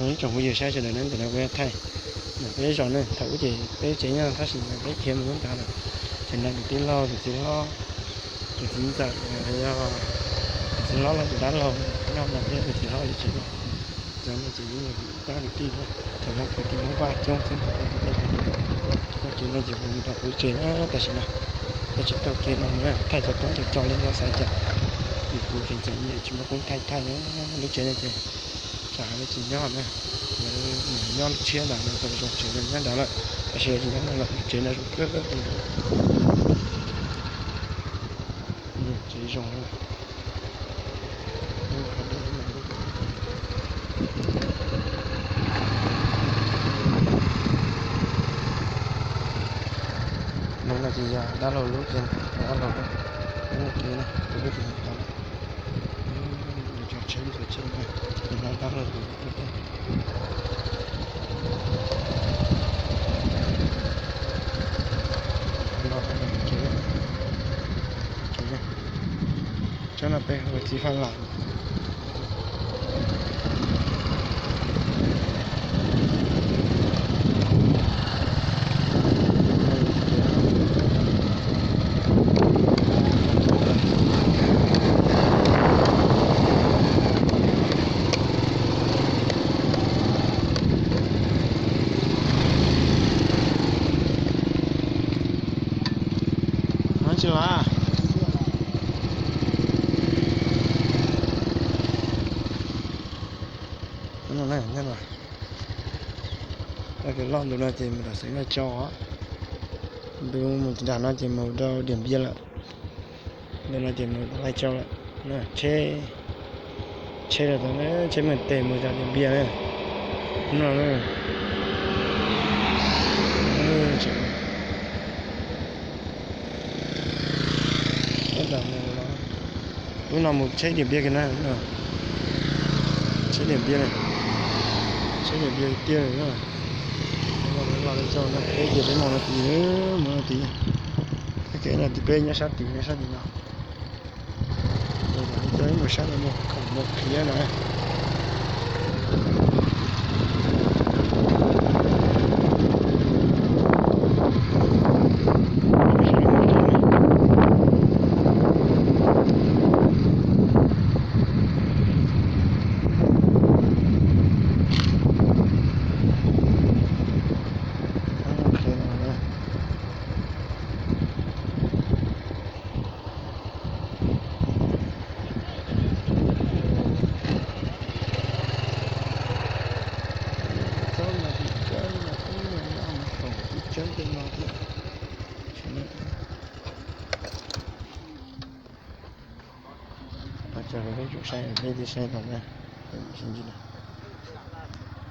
Ib tsoom phooj ywg sawv daws na, ntawm no kuv yuav thaij ntawm peb zos ne, thaum ub ces peb tsev nyob tab sis peb khiav mus lub nrad lawm. Ces no tus tij laug, tus txiv hlob, tus txiv ntxawm, yog tus txiv hlob los tus dab laug nyob no, peb tus txiv hlob yuav tsev no. Cov no ces yog tab kwv tij, cov no kwv tij Hmoob Vaj coob xwb. Txoj kev no ces kuv mus rau kuv tsev na, tam sim no peb tsis tau kev no na, thaij cov toob cov co li yog xav cas, vim kuv tseem tseem tsis muaj koob thaij thaij na. Lub tsev no ces tsam hais li tsis nyob na, lawv mus nyob lub tshiab ntawd, lawv tau zoo tsev no nyob nrad lawm, tab sis lawv tsis nyob no lawm, lub tsev no zoo kawg. Tsev zoo. Hnub no ces yog dab laug lub tsev, dab laug lub, lub tsev na, tus lub tsev tau lawm. Cov tsheb ntawd tsheb no, tus no dab laug tus lub tsev. Tsob no peb hu ua txiv faj lam. Tsis las. Nyob no, loj ntu no ces mus rau xeev Vaj Tsau, ntu mus nram no ces mus rau Diam Npias lawm. Ntu no ces mus rau Vaj Tsau lawm. Tsheb, tsheb los tau, tsheb mus tes mus rau Diam Npias na. No, lub no mus tsheb Diam Npias kiag na. Tsheb Diam Npias, tsheb Diam Npias tiag na. Los li zaug no peb ces peb mus no tid, mus no tid. Kev no ces peb nyob sab tid, nyob sab tid no. Coj ib mus sab no mus khoom mus khiav no. Tsob no tsis tsawg, no tsob no khoom tsis tsawg tej no thiab. Peb tsum saib, peb tig saib tau na, sib ntsib na.